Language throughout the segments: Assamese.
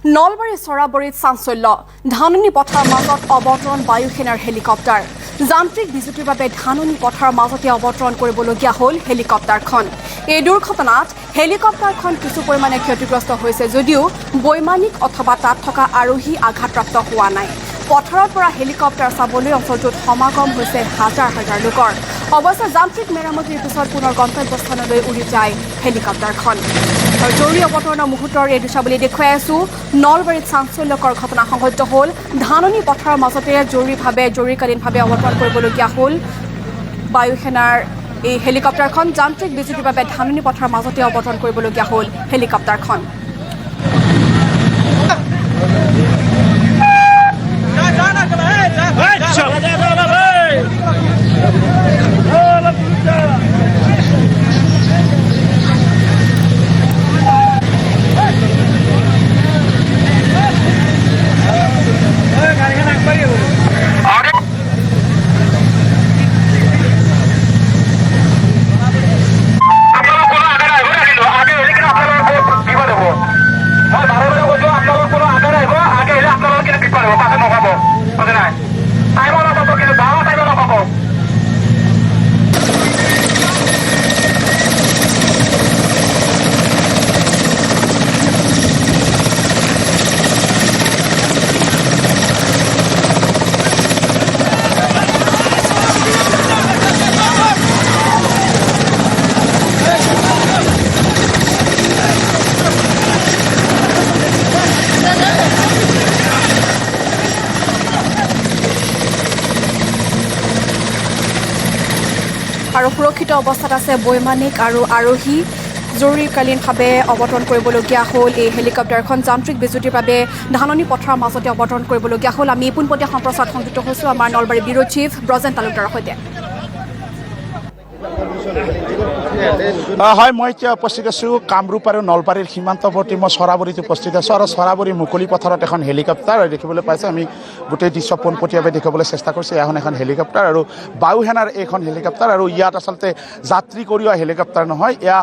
নলবাৰী চৰাবৰীত চাঞ্চল্য। ধাননি পথাৰৰ মাজত অৱতৰণ বায়ুসেনাৰ হেলিকপ্টাৰ। যান্ত্ৰিক বিজুতিৰ বাবে ধাননি পথাৰৰ মাজতে অৱতৰণ কৰিবলগীয়া হ'ল হেলিকপ্টাৰখন। এই দুৰ্ঘটনাত হেলিকপ্টাৰখন কিছু পৰিমাণে ক্ষতিগ্ৰস্ত হৈছে যদিও বৈমানিক অথবা তাত থকা আৰোহী আঘাতপ্ৰাপ্ত হোৱা নাই। পথাৰৰ পৰা হেলিকপ্টাৰ চাবলৈ অঞ্চলটোত সমাগম হৈছে হাজাৰ হাজাৰ লোকৰ। অৱশ্যে যান্ত্ৰিক মেৰামতিৰ পিছত পুনৰ গন্তব্যস্থানলৈ উৰি যায় হেলিকপ্টাৰখন। আৰু জৰুৰী অৱতৰণৰ মুহূৰ্তৰ এই দৃশ্যাৱলী দেখুৱাই আছো। নলবাৰীত চাঞ্চল্যকৰ ঘটনা সংঘটিত হ'ল। ধাননি পথাৰৰ মাজতে জৰুৰীকালীনভাৱে অৱতৰণ কৰিবলগীয়া হ'ল বায়ুসেনাৰ এই হেলিকপ্টাৰখন। যান্ত্ৰিক বিজুতিৰ বাবে ধাননি পথাৰৰ মাজতে অৱতৰণ কৰিবলগীয়া হ'ল হেলিকপ্টাৰখন। আৰু সুৰক্ষিত অৱস্থাত আছে বৈমানিক আৰু আৰোহী। জৰুৰীকালীনভাৱে অৱতৰণ কৰিবলগীয়া হ'ল এই হেলিকপ্টাৰখন। যান্ত্ৰিক বিজুতিৰ বাবে ধাননি পথাৰৰ মাজতে অৱতৰণ কৰিবলগীয়া হ'ল। আমি পোনপটীয়া সম্প্ৰচাৰত সংযুক্ত হৈছোঁ আমাৰ নলবাৰী ব্যুৰ' চিফ ব্ৰজেন তালুকদাৰৰ সৈতে। হয়, মই এতিয়া উপস্থিত আছোঁ কামৰূপ আৰু নলবাৰীৰ সীমান্তৱৰ্তী মই চৰাবৰীত উপস্থিত আছোঁ। আৰু চৰাবৰী মুকলি পথাৰত এখন হেলিকপ্টাৰ দেখিবলৈ পাইছে। আমি গোটেই দৃশ্য পোনপটীয়াভাৱে দেখাবলৈ চেষ্টা কৰিছোঁ। এখন এখন হেলিকপ্টাৰ আৰু বায়ুসেনাৰ এইখন হেলিকপ্টাৰ। আৰু ইয়াত আচলতে যাত্ৰী কঢ়িওৱা হেলিকপ্টাৰ নহয়, এয়া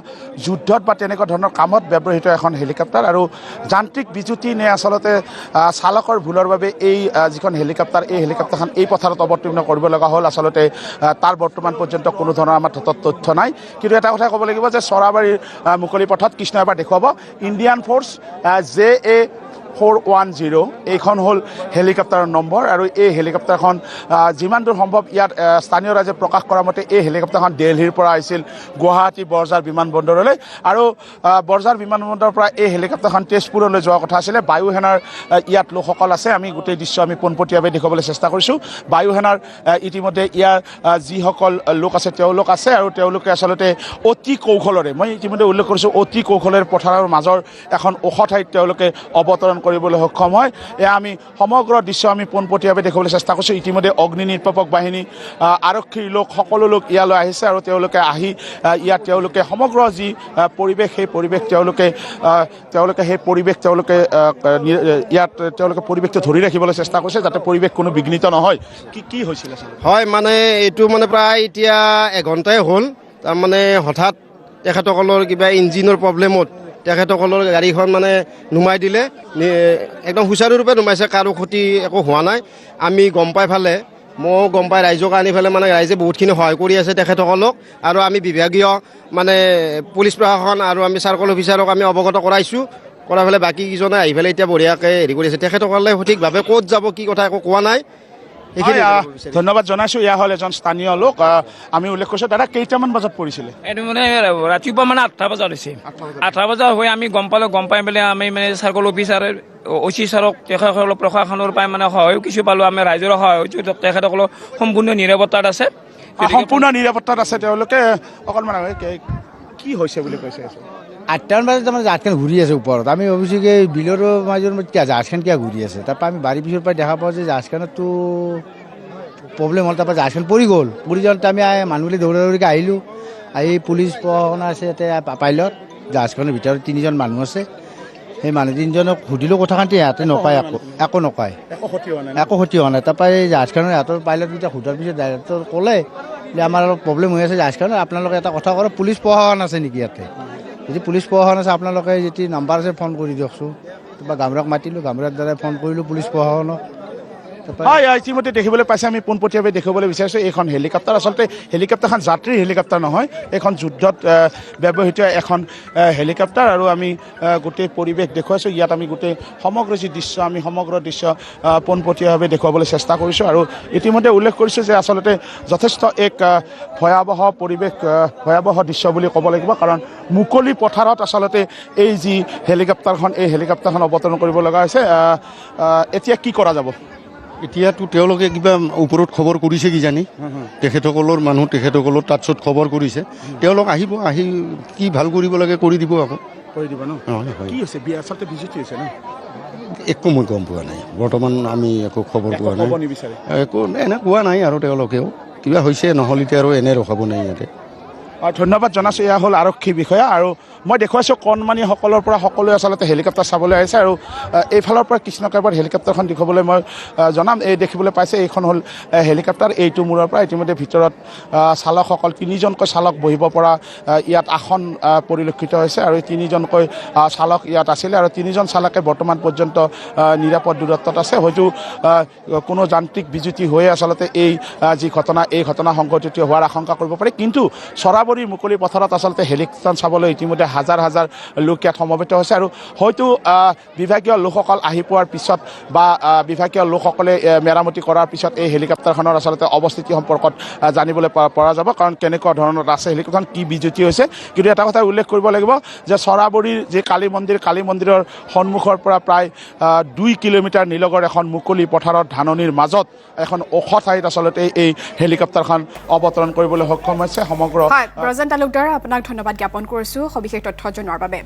যুদ্ধত বা তেনেকুৱা ধৰণৰ কামত ব্যৱহৃত এখন হেলিকপ্টাৰ। আৰু যান্ত্ৰিক বিজুতি নে আচলতে চালকৰ ভুলৰ বাবে এই যিখন হেলিকপ্টাৰ, এই হেলিকপ্টাৰখন এই পথাৰত অৱতীৰ্ণ কৰিব লগা হ'ল। আচলতে তাৰ বৰ্তমান পৰ্যন্ত কোনো ধৰণৰ আমাৰ হাতত তথ্য নাই। কিন্তু এটা কথা ক'ব লাগিব যে চৰাবাৰীৰ মুকলি পথত কৃষ্ণ এবাৰ দেখুৱাব ইণ্ডিয়ান ফ'ৰ্চ JA 410 এইখন হ'ল হেলিকপ্টাৰৰ নম্বৰ। আৰু এই হেলিকপ্টাৰখন যিমান দূৰ সম্ভৱ ইয়াত স্থানীয় ৰাইজে প্ৰকাশ কৰা মতে এই হেলিকপ্টাৰখন দিল্লীৰ পৰা আহিছিল গুৱাহাটী বৰঝাৰ বিমানবন্দৰলৈ। আৰু বৰঝাৰ বিমানবন্দৰৰ পৰা এই হেলিকপ্টাৰখন তেজপুৰলৈ যোৱাৰ কথা আছিলে। বায়ুসেনাৰ ইয়াত লোকসকল আছে। আমি গোটেই দৃশ্য আমি পোনপটীয়াভাৱে দেখুৱাবলৈ চেষ্টা কৰিছোঁ। বায়ুসেনাৰ ইতিমধ্যে ইয়াৰ যিসকল লোক আছে তেওঁলোক আছে। আৰু তেওঁলোকে আচলতে অতি কৌশলেৰে, মই ইতিমধ্যে উল্লেখ কৰিছোঁ, অতি কৌশলেৰে পথাৰৰ মাজৰ এখন ওখ ঠাইত তেওঁলোকে অৱতৰণ কৰিবলৈ সক্ষম হয়। এয়া আমি সমগ্ৰ দৃশ্য আমি পোনপটীয়াভাৱে দেখিবলৈ চেষ্টা কৰিছোঁ। ইতিমধ্যে অগ্নি নিৰ্বাপক বাহিনী, আৰক্ষীৰ লোক, সকলো লোক ইয়ালৈ আহিছে। আৰু তেওঁলোকে আহি ইয়াত তেওঁলোকে সমগ্ৰ যি পৰিৱেশ, সেই পৰিৱেশ তেওঁলোকে তেওঁলোকে সেই পৰিৱেশ তেওঁলোকে ইয়াত তেওঁলোকে পৰিৱেশটো ধৰি ৰাখিবলৈ চেষ্টা কৰিছে যাতে পৰিৱেশ কোনো বিঘ্নিত নহয়। কি কি হৈছিলে? হয়, মানে এইটো মানে প্ৰায় এতিয়া এঘণ্টাই হ'ল। তাৰমানে হঠাৎ তেখেতসকলৰ কিবা ইঞ্জিনৰ প্ৰব্লেমত তেখেতসকলৰ গাড়ীখন মানে নুমাই দিলে। একদম সুচাৰুৰূপে নুমাইছে, কাৰো ক্ষতি একো হোৱা নাই। আমি গম পাই ফালে, ময়ো গম পাই ৰাইজক আনি পেলাই মানে ৰাইজে বহুতখিনি সহায় কৰি আছে তেখেতসকলক। আৰু আমি বিভাগীয় মানে পুলিচ প্ৰশাসন আৰু আমি চাৰ্কল অফিচাৰক আমি অৱগত কৰাইছোঁ। কৰাই পেলাই বাকী কেইজনে আহি পেলাই এতিয়া বঢ়িয়াকৈ হেৰি কৰি আছে। তেখেতসকলে সঠিকভাৱে ক'ত যাব কি কথা একো কোৱা নাই। ধন্যবাদ জনাইছোঁ। এয়া হ'ল এজন স্থানীয় লোক। আমি উল্লেখ কৰিছোঁ। দাদা, কেইটামান বজাত পৰিছিলে? এইটো মানে ৰাতিপুৱা মানে 8টা বজাত হৈছে। 8টা বজাত হৈ আমি গম পালোঁ। গম পাই পেলাই আমি মানে চাৰ্কল অফিচাৰ অ চি ছাৰক, তেখেতসকলক প্ৰশাসনৰ পৰাই মানে সহায়ো কিছু পালোঁ। আমি ৰাইজৰ সহায় হৈছোঁ। তেখেতসকলৰ সম্পূৰ্ণ নিৰাপত্তাত আছে। সম্পূৰ্ণ নিৰাপত্তাত আছে তেওঁলোকে। অকণমান কি হৈছে বুলি কৈছে? 8টামান বজাত তাৰমানে জাহাজখন ঘূৰি আছে ওপৰত। আমি ভাবিছোঁ কি বিলৰ মাজৰ জাহাজখন কিয় ঘূৰি আছে। তাৰপৰা আমি বাৰীৰ পিছৰ পৰা দেখা পাওঁ যে জাহাজখনতো প্ৰব্লেম হ'ল। তাৰপৰা জাহাজখন পৰি গ'ল। পৰি যাওঁতে আমি মানুহবিলাক দৌৰা দৌৰিকৈ আহিলোঁ। আহি পুলিচ প্ৰশাসন আছে ইয়াতে, পাইলট, জাহাজখনৰ ভিতৰত 3জন মানুহ আছে। সেই মানুহ 3জনক সুধিলোঁ কথাখান, সিহঁতে নকয়, একো নকয়, একো ক্ষতি হোৱা নাই। তাৰপৰা এই জাহাজখনৰ সিহঁতৰ পাইলটকেইটা সোধাৰ পিছত ডাইৰেক্টৰ ক'লে যে আমাৰ অলপ প্ৰব্লেম হৈ আছে জাহাজখনৰ, আপোনালোকে এটা কথা কৰক, পুলিচ প্ৰশাসন আছে নেকি ইয়াতে? যদি পুলিচ প্ৰশাসন আছে আপোনালোকে যদি নাম্বাৰ আছে ফোন কৰি দিয়কচোন। তাৰপৰা গামৰাক মাতিলোঁ, গামৰাৰ দ্বাৰাই ফোন কৰিলোঁ পুলিচ প্ৰশাসনক। তাৰপৰা হয় হয়, ইতিমধ্যে দেখিবলৈ পাইছে, আমি পোনপটীয়াভাৱে দেখিবলৈ বিচাৰিছোঁ এইখন হেলিকপ্টাৰ। আচলতে হেলিকপ্টাৰখন যাত্ৰীৰ হেলিকপ্টাৰ নহয়, এইখন যুদ্ধত ব্যৱহৃত এখন হেলিকপ্টাৰ। আৰু আমি গোটেই পৰিৱেশ দেখুৱাইছোঁ। ইয়াত আমি গোটেই সমগ্ৰ যি দৃশ্য, আমি সমগ্ৰ দৃশ্য পোনপটীয়াভাৱে দেখুৱাবলৈ চেষ্টা কৰিছোঁ। আৰু ইতিমধ্যে উল্লেখ কৰিছোঁ যে আচলতে যথেষ্ট এক ভয়াৱহ পৰিৱেশ, ভয়াৱহ দৃশ্য বুলি ক'ব লাগিব। কাৰণ মুকলি পথাৰত আচলতে এই যি হেলিকপ্টাৰখন, এই হেলিকপ্টাৰখন অৱতৰণ কৰিব লগা হৈছে। এতিয়া কি কৰা যাব? এতিয়াতো তেওঁলোকে কিবা ওপৰত খবৰ কৰিছে কিজানি, তেখেতসকলৰ মানুহ, তেখেতসকলৰ টাচত খবৰ কৰিছে। তেওঁলোক আহিব, আহি কি ভাল কৰিব লাগে কৰি দিব আকৌ। কৰি দিব ন? হয় হয়। কি হৈছে? আচলতে বিজুতি হৈছে ন? একো মই গম পোৱা নাই বৰ্তমান, আমি একো খবৰ একো পোৱা নাই। ক'ব নিবিচাৰে? একো এনে কোৱা নাই আৰু তেওঁলোকেও কিবা হৈছে, নহ'লে এতিয়া আৰু এনে ৰখাব নাই ইয়াতে। ধন্যবাদ জনাইছোঁ। এয়া হ'ল আৰক্ষী বিষয়া। আৰু মই দেখুৱাইছোঁ কণমানিসকলৰ পৰা সকলোৱে আচলতে হেলিকপ্টাৰ চাবলৈ আহিছে। আৰু এইফালৰ পৰা কৃষ্ণকাইবাৰ হেলিকপ্টাৰখন দেখুৱাবলৈ মই জনাম। এই দেখিবলৈ পাইছে, এইখন হ'ল হেলিকপ্টাৰ। এইটো মূৰৰ পৰা ইতিমধ্যে ভিতৰত চালকসকল, তিনিজনকৈ চালক বহিব পৰা ইয়াত আসন পৰিলক্ষিত হৈছে। আৰু এই তিনিজনকৈ চালক ইয়াত আছিলে আৰু তিনিজন চালকে বৰ্তমান পৰ্যন্ত নিৰাপদ দূৰত্বত আছে। হয়তো কোনো যান্ত্ৰিক বিজুতি হৈ আচলতে এই যি ঘটনা, এই ঘটনা সংঘটিত হোৱাৰ আশংকা কৰিব পাৰি। কিন্তু চৰাবৰীৰ মুকলি পথাৰত আচলতে হেলিকপ্টাৰ চাবলৈ ইতিমধ্যে হাজাৰ হাজাৰ লোক ইয়াত সমবেত হৈছে। আৰু হয়তো বিভাগীয় লোকসকল আহি পোৱাৰ পিছত বা বিভাগীয় লোকসকলে মেৰামতি কৰাৰ পিছত এই হেলিকপ্টাৰখনৰ আচলতে অৱস্থিতি সম্পৰ্কত জানিবলৈ পৰা যাব, কাৰণ কেনেকুৱা ধৰণৰ আছে হেলিকপ্টাৰখন, কি বিজুতি হৈছে। কিন্তু এটা কথা উল্লেখ কৰিব লাগিব যে চৰাবৰীৰ যি কালী মন্দিৰ, কালী মন্দিৰৰ সন্মুখৰ পৰা প্ৰায় 2 কিলোমিটাৰ নিলগৰ এখন মুকলি পথাৰত ধাননিৰ মাজত এখন ওখ ঠাইত আচলতে এই হেলিকপ্টাৰখন অৱতৰণ কৰিবলৈ সক্ষম হৈছে। সমগ্ৰ হয়, ব্ৰজেন তালুকদাৰ, আপোনাক ধন্যবাদ জ্ঞাপন কৰিছোঁ সবিশেষ তথ্য জনোৱাৰ বাবে।